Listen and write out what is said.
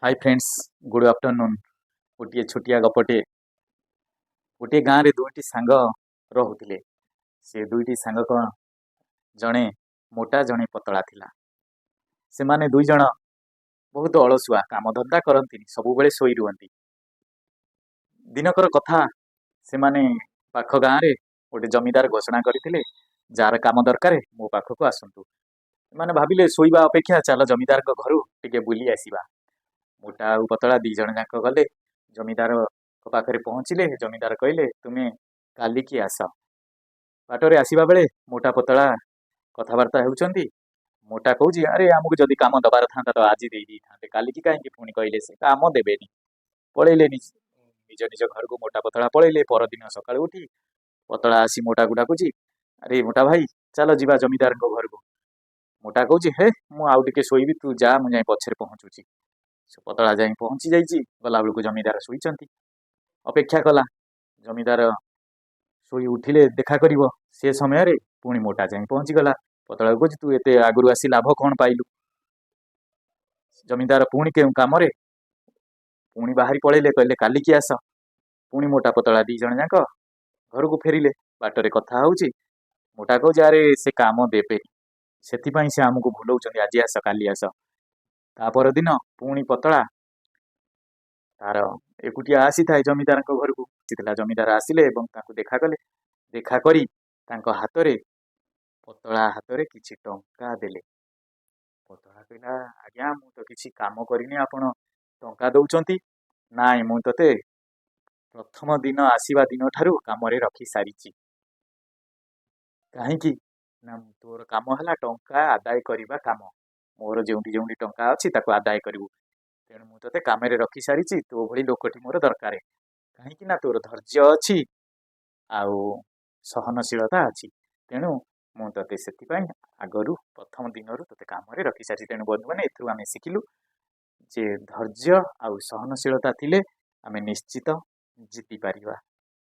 Hi friends, good afternoon. ଗୋଟିଏ ଛୋଟିଆ ଗପଟେ। ଗୋଟିଏ ଗାଁରେ ଦୁଇଟି ସାଙ୍ଗ ରହୁଥିଲେ। ସେ ଦୁଇଟି ସାଙ୍ଗ କ'ଣ, ଜଣେ ମୋଟା, ଜଣେ ପତଳା ଥିଲା। ସେମାନେ ଦୁଇ ଜଣ ବହୁତ ଅଳସୁଆ, କାମଧନ୍ଦା କରନ୍ତିନି, ସବୁବେଳେ ଶୋଇ ରୁହନ୍ତି। ଦିନକର କଥା, ସେମାନେ ପାଖ ଗାଁରେ ଗୋଟେ ଜମିଦାର ଘୋଷଣା କରିଥିଲେ, ଯାହାର କାମ ଦରକାର ମୋ ପାଖକୁ ଆସନ୍ତୁ। ସେମାନେ ଭାବିଲେ, ଶୋଇବା ଅପେକ୍ଷା ଚାଲ ଜମିଦାରଙ୍କ ଘରୁ ଟିକେ ବୁଲି ଆସିବା। ମୋଟା ଆଉ ପତଳା ଦି ଜଣ ଯାକ ଗଲେ, ଜମିଦାରଙ୍କ ପାଖରେ ପହଞ୍ଚିଲେ। ଜମିଦାର କହିଲେ, ତୁମେ କାଲିକି ଆସ। ବାଟରେ ଆସିବା ବେଳେ ମୋଟା ପତଳା କଥାବାର୍ତ୍ତା ହେଉଛନ୍ତି। ମୋଟା କହୁଛି, ଆରେ, ଆମକୁ ଯଦି କାମ ଦବାର ଥାନ୍ତା ତ ଆଜି ଦେଇ ଦେଇଥାନ୍ତେ, କାଲିକି କାହିଁକି ପୁଣି କହିଲେ? ସେ କାମ ଦେବେନି। ପଳେଇଲେ ନିଜ ନିଜ ଘରକୁ। ମୋଟା ପତଳା ପଳେଇଲେ। ପରଦିନ ସକାଳୁ ଉଠି ପତଳା ଆସି ମୋଟାକୁ ଡାକୁଛି, ଆରେ ମୋଟା ଭାଇ, ଚାଲ ଯିବା ଜମିଦାରଙ୍କ ଘରକୁ। ମୋଟା କହୁଛି, ହେ, ମୁଁ ଆଉ ଟିକେ ଶୋଇବି, ତୁ ଯା, ମୁଁ ଯାଇ ପଛରେ ପହଞ୍ଚୁଛି। ସେ ପତଳା ଯାଇ ପହଞ୍ଚି ଯାଇଛି। ଗଲାବେଳକୁ ଜମିଦାର ଶୋଇଛନ୍ତି। ଅପେକ୍ଷା କଲା, ଜମିଦାର ଶୋଇ ଉଠିଲେ ଦେଖା କରିବ। ସେ ସମୟରେ ପୁଣି ମୋଟା ଯାଇ ପହଞ୍ଚିଗଲା। ପତଳାକୁ କହୁଛି, ତୁ ଏତେ ଆଗରୁ ଆସି ଲାଭ କ'ଣ ପାଇଲୁ? ଜମିଦାର ପୁଣି କେଉଁ କାମରେ ପୁଣି ବାହାରି ପଳେଇଲେ, କହିଲେ କାଲିକି ଆସ। ପୁଣି ମୋଟା ପତଳା ଦି ଜଣ ଯାକ ଘରକୁ ଫେରିଲେ। ବାଟରେ କଥା ହଉଛି। ମୋଟା କହୁଛି, ଆରେ, ସେ କାମ ଦେବେନି, ସେଥିପାଇଁ ସେ ଆମକୁ ଭୁଲଉଛନ୍ତି, ଆଜି ଆସ କାଲି ଆସ। ତା ପରଦିନ ପୁଣି ପତଳା ତାର ଏକୁଟିଆ ଆସିଥାଏ ଜମିଦାରଙ୍କ ଘରକୁ ଆସିଥିଲା। ଜମିଦାର ଆସିଲେ ଏବଂ ତାଙ୍କୁ ଦେଖା କଲେ। ଦେଖା କରି ତାଙ୍କ ହାତରେ, ପତଳା ହାତରେ କିଛି ଟଙ୍କା ଦେଲେ। ପତଳା କହିଲା, ଆଜ୍ଞା, ମୁଁ ତ କିଛି କାମ କରିନି, ଆପଣ ଟଙ୍କା ଦଉଛନ୍ତି? ନାଇଁ, ମୁଁ ତତେ ପ୍ରଥମ ଦିନ ଆସିବା ଦିନଠାରୁ କାମରେ ରଖି ସାରିଛି। କାହିଁକି ନା ତୋର କାମ ହେଲା ଟଙ୍କା ଆଦାୟ କରିବା କାମ। ମୋର ଯେଉଁଠି ଯେଉଁଠି ଟଙ୍କା ଅଛି ତାକୁ ଆଦାୟ କରିବୁ। ତେଣୁ ମୁଁ ତୋତେ କାମରେ ରଖି ସାରିଛି। ତୋ ଭଳି ଲୋକଟି ମୋର ଦରକାର, କାହିଁକି ନା ତୋର ଧୈର୍ଯ୍ୟ ଅଛି ଆଉ ସହନଶୀଳତା ଅଛି। ତେଣୁ ମୁଁ ତୋତେ ସେଥିପାଇଁ ଆଗରୁ ପ୍ରଥମ ଦିନରୁ ତୋତେ କାମରେ ରଖି ସାରିଛି। ତେଣୁ ବନ୍ଧୁମାନେ, ଏଥିରୁ ଆମେ ଶିଖିଲୁ ଯେ ଧୈର୍ଯ୍ୟ ଆଉ ସହନଶୀଳତା ଥିଲେ ଆମେ ନିଶ୍ଚିତ ଜିତିପାରିବା।